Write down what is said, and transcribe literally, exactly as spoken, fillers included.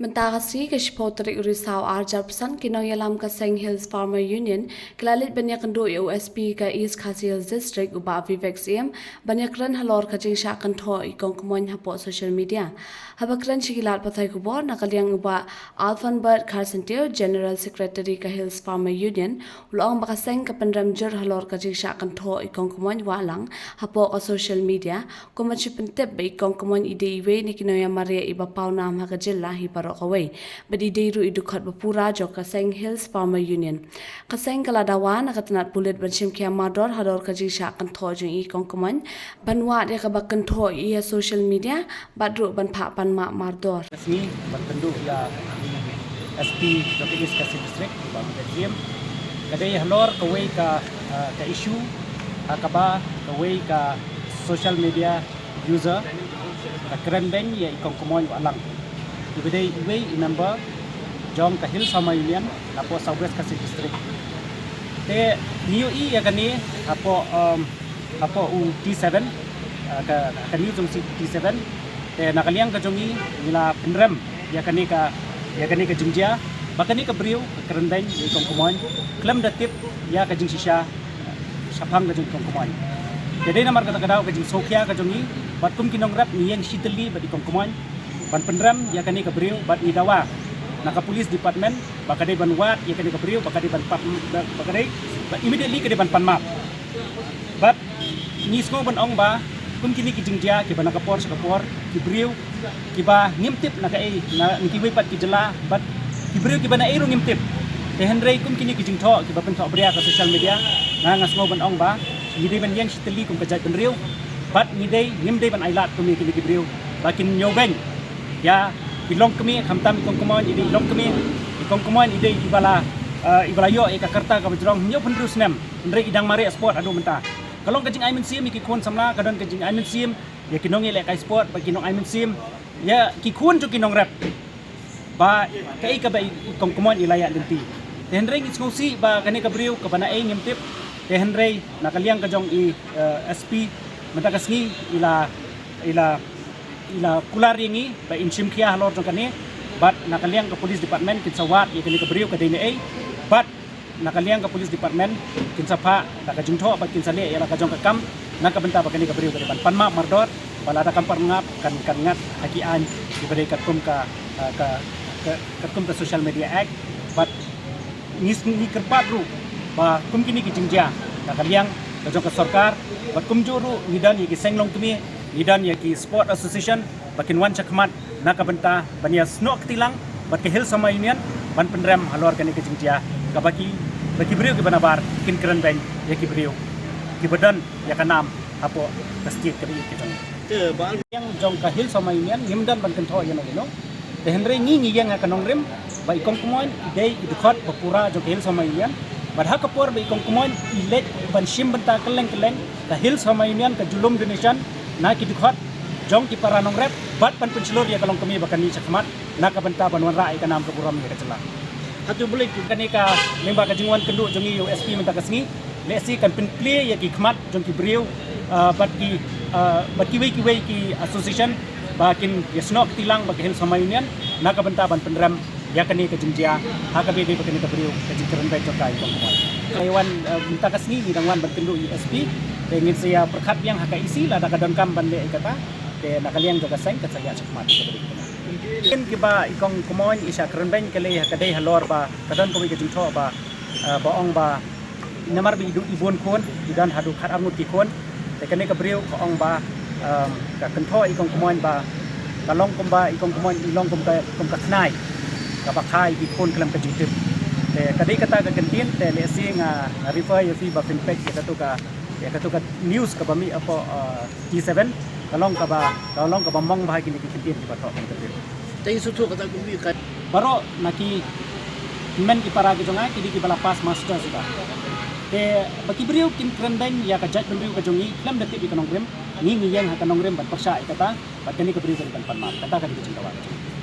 Mynta ka sngi ka shiphew tarik u Risaw ar hajar arphew san, ki nongïalam ka seng Hills Farmer Union ki la leit ban ïakynduh ïa u S P ka East Khasi Hills District u Bah Vivek Syiem ban ïakren halor ka jingshah kynthoh i kong kmoiñ hapoh social media. Haba kren sha ki lad pathai khubor na ka liang u Bah Alfonbert Kharsyntiew, General Secretary ka Hills Farmer Union, u la ong ba ka seng ka pynrem jur halor ka jingshah kynthoh i kong kmoiñ wah lang hapoh ka social media, kumba shu pyntip ba i kong kmoiñ i dei iwei na ki nongïamareh iba pawnam ha ka jylla hi baroh kawei, bad i dei ruh i dkhot ba pura jong ka seng Hills Farmer Union. Ka seng ka la dawa na ka tnat pulit ban shim khia mardor halor ka jingshah kynthoh jong i kong kmoiñ, ban wad ïa kaba kynthoh ïa social media, bad ruh ban phah pan map mardor. Ka sngi ban kynduh ïa i S P jong ka East Khasi District, i Bah Vivek Syiem. Ka dei halor kawei ka, ah, ka issue, ha kaba kawei ka social media user ka kren beiñ ïa i kong kmoiñ wah lang, iba dei iwei i member jong ka Hills Farmer Union hapoh South West Khasi District. Te ngi ïohi ïa kane hapoh, um, hapoh u T seven, ah, ka, ka news jong u T seven. Te na ka liang ka jong ngi, ngi la pynrem ïa kane ka, ïa kane ka jingjia ba kane ka briew ka kren beiñ ïa i kong kmoiñ khlem da tip ïa ka jingshisha shaphang ka jong i kong kmoiñ. Te dei namar kata ka daw ka jingsngewkhia ka jong ngi, bad kum ki nongrep ngi ïeng shitylli bad i kong kmoiñ ban pynrem ïa kane ka briew, bad ngi dawa na ka police department ba ka dei ban wad ïa kane ka briew, ba ka dei ban pat, ba ka dei, ba immediately ka dei ban pan map. Bad ngi sngew ban ong ba kum kine ki jingjia kiba na ka por sha ka por, ki briew kiba ngim tip na kaei, na, na kiwei pat ki jylla, bad ki briew kiba naei ruh ngim tip. Te hynrei kum kine ki jingthoh kiba pynthoh bria ha ka social media, nga, nga sngew ban ong ba ngi dei ban ïeng shitylli kum ka jaitbynriew, bad ngi dei, ngim dei ban ailad kum ïa kine ki briew ba kin ñiew beiñ ïa ki longkmie, khamtam i kong kmoiñ i dei i longkmie, i kong kmoiñ i dei iba la, eh, iba la ïoh ïa ka rta kaba jrong hynñiewphew hynriew snem, hynrei i dang mareh sport haduh mynta. Ka long ka jingai mynsiem ïa ki khun samla, ka don ka jingai mynsiem ïa ki nongïalehkai sport, ba ki nong ai mynsiem ïa ki khun jong ki nongrep ba kaei kaba i kong kmoiñ i la ïaid lynti. Te hynrei ngi sngewsih ba kane ka briew kaba naei ngim tip. Te hynrei na ka liang ka jong i, eh, S P mynta ka sngi i la, i la, i la kular ïa ngi ba in shim khia halor jong kane, bad na ka liang ka police department kin sa wad ïa kane ka briew ka dei naei, bad na ka liang ka police department kin sa phah da ka jingthoh bad kin sa leh ïa la ka jong ka kam na ka bynta ba kane ka briew ka dei ban pan map mardor, ba lada kam pan map kan, kan ngat ha ki aiñ kiba dei katkum ka, ah, ka, ka, katkum ka Social Media Act. Bad ngi, ngi kyrpad ruh ba kum kine ki jingjia na ka liang ka jong ka sorkar, bad kumjuh ruh ngi don ïa ki seng longkmie, ngi don ïa ki sport association, ba kin wan shakhmat na ka bynta ban ïasnoh kti lang bad ka Hills Farmer Union ban pynrem halor kane ka jingjia, kaba ki, ba ki briew kiba nabar kin kren beiñ ïa ki briew kiba don ïa ka nam hapoh ka state kaba ïeit ka jong ngi. Te ba ïeng jong ka Hills Farmer Union ngim don ban kynthoh ïano ïano. Te hynrei ngi, ngi ïeng ha ka nongrim ba i kong kmoiñ i dei i dkhot ba pura jong ka Hills Farmer Union. Bad ha ka por ba i kong kmoiñ i leit ban shim bynta kylleng kylleng, ka Hills Farmer Union ka ju lum donation na ki dkhot jong ki para nongrep bad ban pynshlur ïa ka longkmie ba kan mih shakhmat na ka bynta ban wanrah ïa ka nam ka burom ïa ka jylla. Hato balei kane ka, lyngba ka jingwan kynduh jong ngi ïa u S P mynta ka sngi, lehse kan pynplie ïa ki khmat jong ki briew, ah, bad ki, ah, bad kiwei kiwei ki association ba kin ïasnoh kti lang bad ka Hills Farmer Union na ka bynta ban pynrem ïa kane ka jingjia ha kaba ïadei bad kane ka briew, ka jingkren beiñ jong ka i kong kmoiñ. Ka i wan, eh, mynta ka sngi ngi dang wan ban kynduh ïa u S P, te ngin sa ïa pyrkhat biang ha ka E C lada ka donkam ban leh ïa kata, te na ka liang jong ka seng kan sa ïaid shakhmat. Kin kiba i kong kmoiñ i shah kren beiñ ka lei ha ka dei halor ba ka don kawei ka jingthoh ba, eh, ba ong ba namar ba i dei i bun khun, i don haduh khat ar ngut ki khun. Te kane ka briew ka ong ba, um, ka kynthoh i kong kmoiñ ba ka long kumba i kong kmoiñ i long kum ka, kum ka khnai kaba kha ïa ki khun khlem ka jingtip. Te ka dei kata ka kyntien, te lehse nga, nga refer ïa phi ba phin peit ïa katu ka, ïa katu ka news kaba mih hapoh, uh, T seven, ka long kaba, ka long kaba mong bha kine ki kyntien kiba thoh kane ka briew. Te i suthu kata kumbi ka. Baroh na ki men ki para ki jong nga ki dei kiba la pass master suda. Te ba ki briew kin kren beiñ ïa ka jaitbynriew ka jong ngi khlem da tip ïa ka nongrim, ngi, ngi ïeng ha ka nongrim ban pyrshah ïa kata, bad kane ka briew ka dei ban pan map. Kata ka dei ka jingdawa ka jong ngi.